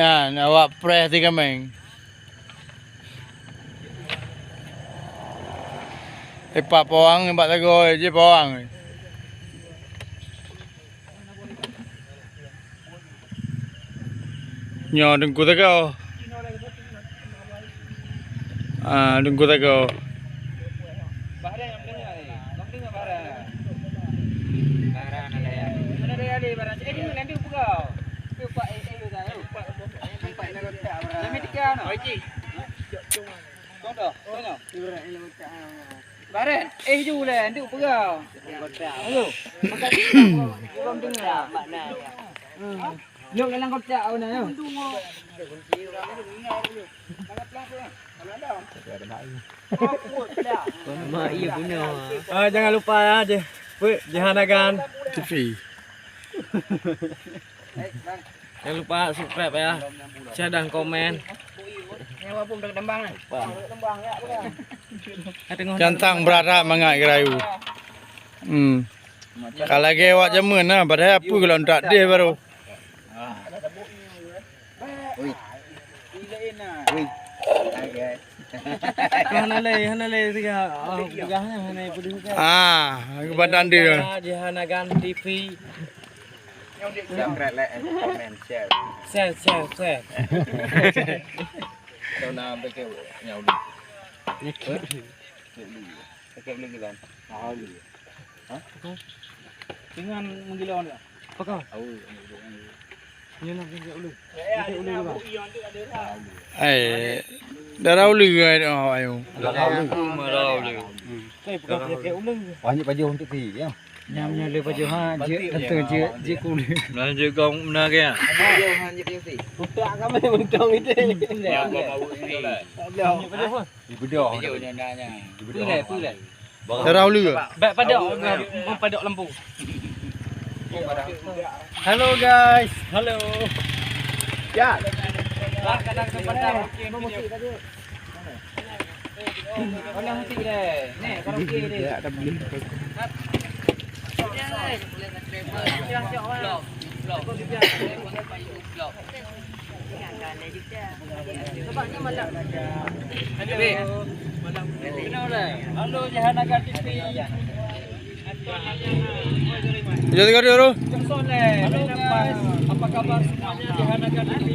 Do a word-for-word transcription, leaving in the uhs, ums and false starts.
Nyan, awak preh ti kameng. Ipak pawang, ipak sagoe, jih pawang. Nyoe Teungku Sagoe. Ah, Teungku Sagoe. Bareh, eh, ju lé, ndu peugah. Ayo. Makan sini, belum dengar. Hmm. Yuk, dalam kotak, awak nak, yuk. Mak, iya benar. Ah, jangan lupa ya, Jeh. Weh, Jehanagan T V. Jangan lupa subscribe ya. Share dan komen. Lupa. Cantang beurata mangat geurayu. Hmm. Ka lagèe awak jameun na, padahai peue geulon tak deh baru. Ui. Ui. Hana lé, hana lé siga, ah, peugah nyan hana peudeuh kan. Ah, aku pandang dia. Jehanagan T V. Subscribe, like, and comment, share. Share, share, share. Tahu nama pakai yang udah. Pakai boleh ke, Bang? Ah, boleh. Ha? Dengan menggila orang. Apa kau? Tahu. Ini nak pakai ulu. Pakai ulu, Bang. Eh, darah ulu ke, oh, ayo. Darah ulu. Darah ulu. Saya pakai, pakai ulu. Banyak baju untuk pergi, ya. Nyam nyoe lé pajoh ha, jeuet tentu jeuet, jeuet keu ulèe. Nah, jeuet kong meunan ke, ya? Utak kami untông itu. Ya, kau mau ini. Dibedah. Dibedah. Pulai, pulai. Darah ulèe. Bèk padok, padok lampu. Halo, guys. Halo. Ya. Lah, kadang kesempatan. Halo, Jehanagan T V. Jom tengok dulu. Halo, guys. Apa khabar semuanya, Jehanagan T V?